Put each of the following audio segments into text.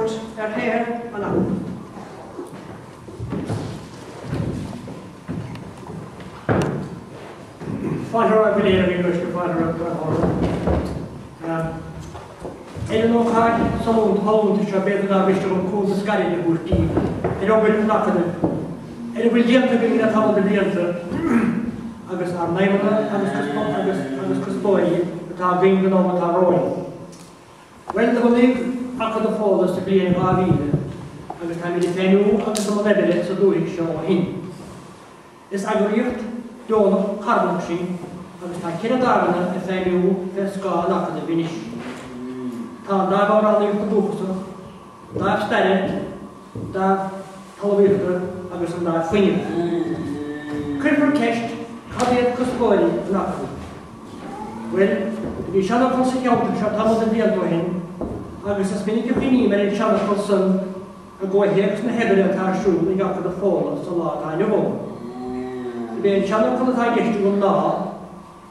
thabhairt ar shaothar an Acadaimh. Fáilte romhaibh go léir a bhí uaisle fáilte romhaibh go Ar an ócáid shollúnta seo b'fhéidir nár mhiste dhom cuntas gairid a thabhairt daoibh ar obair an Acadaimh, ar a bhfuil déanta againn le tamall de bhlianta agus ár n-aidhmeanna agus cuspóirí atá againn don am atá romhainn. Bhuel, do bunaíodh Acadamh Fódhla sa bhliain 2000 agus táimid ag feidhmiú agus i mbun oibre sa dúthaigh seo ó shin. Is eagraíocht deonach carthanach sinn agus tá 4 dámhanna ag feidhmiú fé scáth an Acadaimh anois. Tá an Dámh Amhránaíochta Dúchasach, Dámh Staire, Dámh Talmhaíochta agus an Dámh Fuinnimh. Cuirfear ceist cad iad cuspóirí an Acadaimh? Bhuel, do bhí seanfhocal sa cheantar seo tamall de bhlianta ó shin agus is minic a chuimhním ar an seanfhocal san i gcomhthéacs na hoibre atá ar siúl ag Acadamh Fódhla sa lá atá inniu ann. Dob é an seanfhocal atá i gceist agam ná,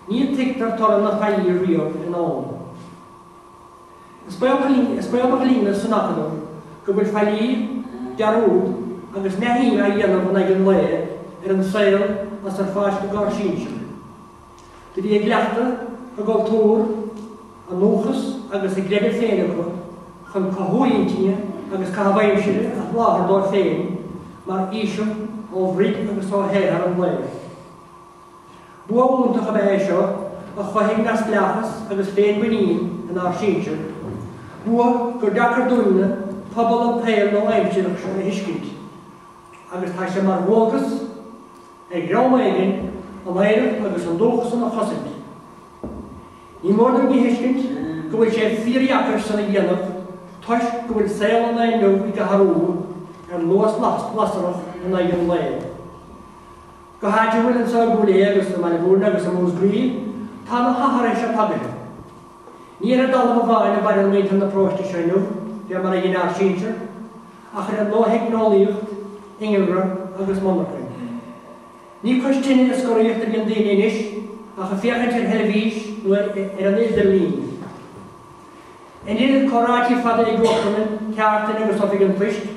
Ní tuigtear toradh na faillí riamh in am. Is baolach linne san Acadamh go bhfuil faillí, dearúd agus neamhshuim á dhéanamh in aghaidh an lae ar an saol as ar fáisceadh ár sinsir. Do bhí a gcleachtadh, a gcultúr, a ndúchas agus a gcreideamh féin acu chun cothú intinne agus caitheamh aimsire a sholáthar dóibh féin mar fhaoiseamh ó bhroid agus ó shaothar an lae. Bua iontach ab ea é seo a chothaigh neamhspleáchas agus féinmhuinín inár sinsir, bua gur deacair dúinne, pobal an tsaoil nua-aimsearach seo a thuiscint, agus tá sé mar dhualgas ar dhream éigin an oidhreacht agus an dúchas san a chosaint. Ní mór dúinn a thuiscint go bhfuil sé fíordheacair san a dhéanamh toisc go bhfuil saol an lae inniu ag athrú ar luas lasrach in aghaidh an lae. Go háitiúil anseo i gCúil Aodha agus i mBaile Bhúirne agus i Múscraí tá na hathruithe seo tagaithe. Ní ar an dtalamh amháin a mhaireann muintir na paróiste seo inniu, fé mar a dhein ár sinsir, ach ar an nuatheicneolaíocht, innealra agus monarchain. Ní cois tine ag scoraíocht a bhíonn daoine anois ach ag féachaint ar theilifís nó ar an idirlíon. In ionad comhráití fada ag uachtarlann, ceártain agus oifig an phoist,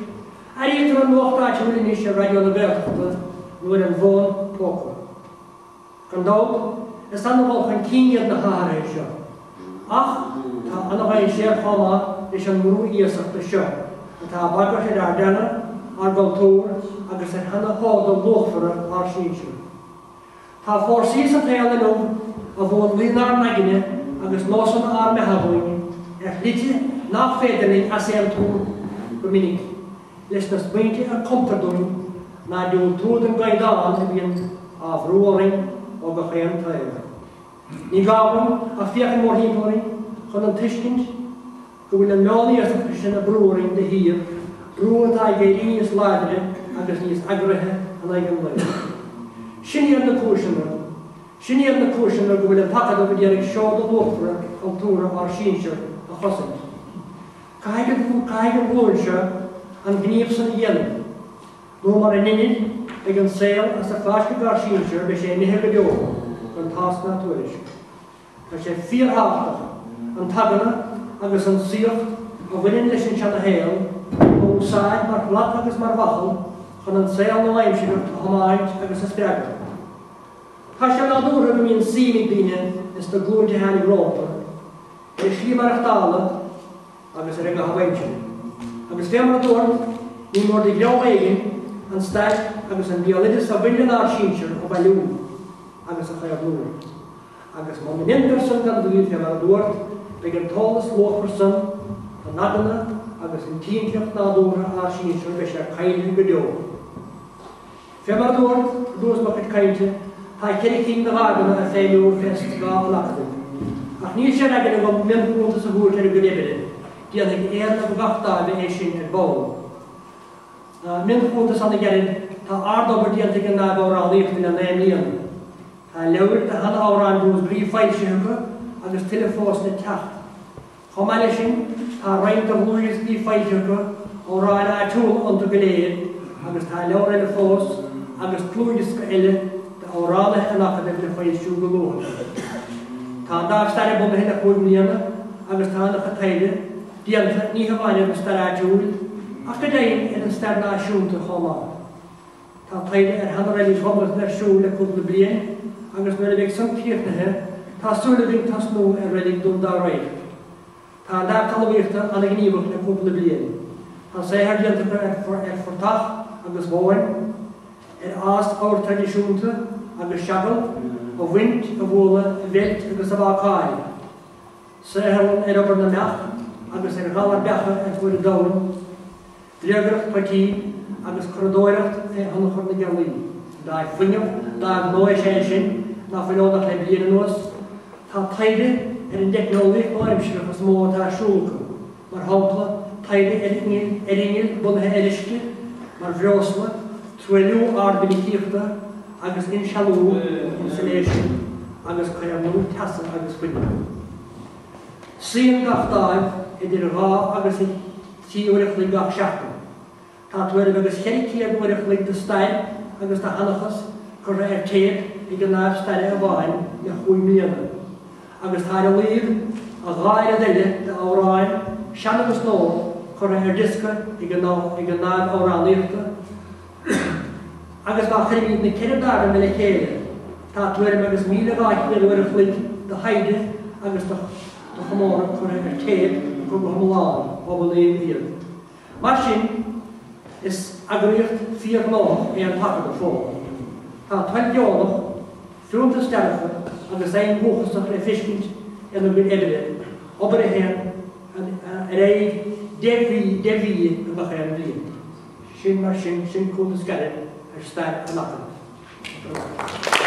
airítear an nuacht áitiúil anois ar Raidió na Gaeltachta nó ar an bhfón póca. Gan dabht, is an-dhul chun cinn iad na hathruithe seo. Ach tá an-dhainséar chomh maith leis an mbrú iasachta seo atá ag bagairt ar ár dteanga, ár gcultúr agus ar sheana-sheoda luachmhara ár sinsir. Tá fórsaí sa tsaol inniu a mhúnlaíonn ár n-aigne agus nósanna ár mbeatha dúinn ar shlite nach féidir linn easaontú go minic leis na smaointe a cumtar dúinn ná diúltú don gcaighdeán a bhíonn á bhrú orainn ó gach aon taobh. Ní gá dúinn ach féachaint mórthimpeall orainn chun an tuiscint go bhfuil an meon iasachta sin ag brú orainn de shíor, brú atá ag éirí níos láidre agus níos eagraithe in aghaidh an lae. Sin iad na cúiseanna, sin iad na cúiseanna go bhfuil an tAcadamh ag iarraidh seoda luachmhara cultúrtha ár sinsear a chosaint. Caithfidh, caithfidh an ghlúin seo an gníomh san a dhéanamh, nó mura ndeinid, beidh an saol as ar fáisceadh ár sinsear, beidh sé imithe go deo, gan tásc ná tuairisc. Tá sé fíorthábhachtach an t-eagna agus an saíocht a bhaineann leis an seana-shaol a úsáid mar shlat agus mar bhachall chun an saol nua-aimseartha a thiomáint agus a spreagadh. Tá sé nádúrtha go mbíonn suim ag daoine ins na glúinte a tháinig rompu ar a slí maireachtála agus ar a gcaitheamh aimsire. Agus fé mar a dúrt, ní mór do dhream éigin an stair agus an béaloideas a bhain lenár sinsir a bhailiú agus a chaomhnú. Agus muna ndéantar san gan mhoill fé mar a dúrt, beidh an t-eolas luachmhar san, an eagna agus an t-intleacht nádúrtha ár sinsear, beidh sé caillthe go deo. Fé mar a dúrt i dtús mo chuid cainte, tá cheithre cinn de dhámhanna ag feidhmiú fé scáth an Acadaimh. Ach níl sé ar aigne agam mionchuntas a thabhairt ar a gcuid oibre, déanfaidh aon ó gach dáimh é sin ar ball. Mionchuntas an-ghairid, tá ard-obair déanta ag an Dáimh Amhránaíochta le 9 mbliana. Tá leabhair de sheana-amhráin Mhúscraí foilsithe acu agus tuilleadh fós le teacht. Chomh maith leis sin, tá roinnt de dhlúthdhioscaí foilsithe acu, amhráin áitiúla iontu go léir, agus tá leabhar eile fós agus dlúthdhiosca eile d'amhránaithe an Acadaimh le foilsiú go luath. Tá an Dámh Staire bunaithe le chúig mbliana agus tá an-chuid taighde. déanta ní hamháin ar an stair áitiúil ach go deimhin ar an stair náisiúnta chomh maith. Tá taighde ar sheana-reilig Ghobnatan ar siúl le cúpla bliain agus nuair a bheidh san críochnaithe tá súil againn tosnú ar reilig Dún Dá Radharc. Tá an Dámh Talmhaíochta an-ghníomhach le cúpla bliain. Tá saothar déanta acu ar phortach agus mhóin, ar fhás eabhair traidisiúnta agus seagal, a bhaint, a bhualadh, a mheilt agus a bhácáil. Saotharlann ar obair na mbeach agus ar ghalar beacha ar fuaid an domhain, Bréagaireacht poitín agus curadóireacht fé thionchar na gealaí. Dáimh fuinneamh, dáimh nua is ea é sin, ná fuil ann ach le bliain anuas. Tá taighde ar an dteicneolaíocht lánaimsearach is mó atá ar siúl acu, mar shampla, taighde ar ar innill bunaithe ar uisce mar bhreosla, truailliú ardmhinicíochta agus insealú, insulation, agus caomhnú teasa agus fuinnimh. Suíonn gach dáimh idir 2 agus 3 uair a chloig gach seachtain. Tá tuairim agus 400 uair a chloig de stair agus de sheanchas curtha ar téip ag an ndáimh staire amháin le chúig mbliana, agus tá ar a laghad a dhá oiread eile d'amhráin, sean agus nua, curtha ar diosca ag an ndáimh amhránaíochta, Agus má chuirimid na 4 dáimheanna le chéile, tá tuairim agus 1,200 uair a chloig de thaighde agus de chomóradh curtha ar téip acu go hiomlán ó bunaíodh iad. Mar sin, is eagraíocht fíorghnóthach é an tAcadamh Fódhla. Tá toil dheonach, fiúntas dearfa agus aidhm dhúchasach le feiscint ina gcuid oibre, obair a théann ar aghaidh 10 mhí, 10 mhí i ngach aon bhliain. Sin mar sin, sin cuntas gairid ar stair an Acadaimh.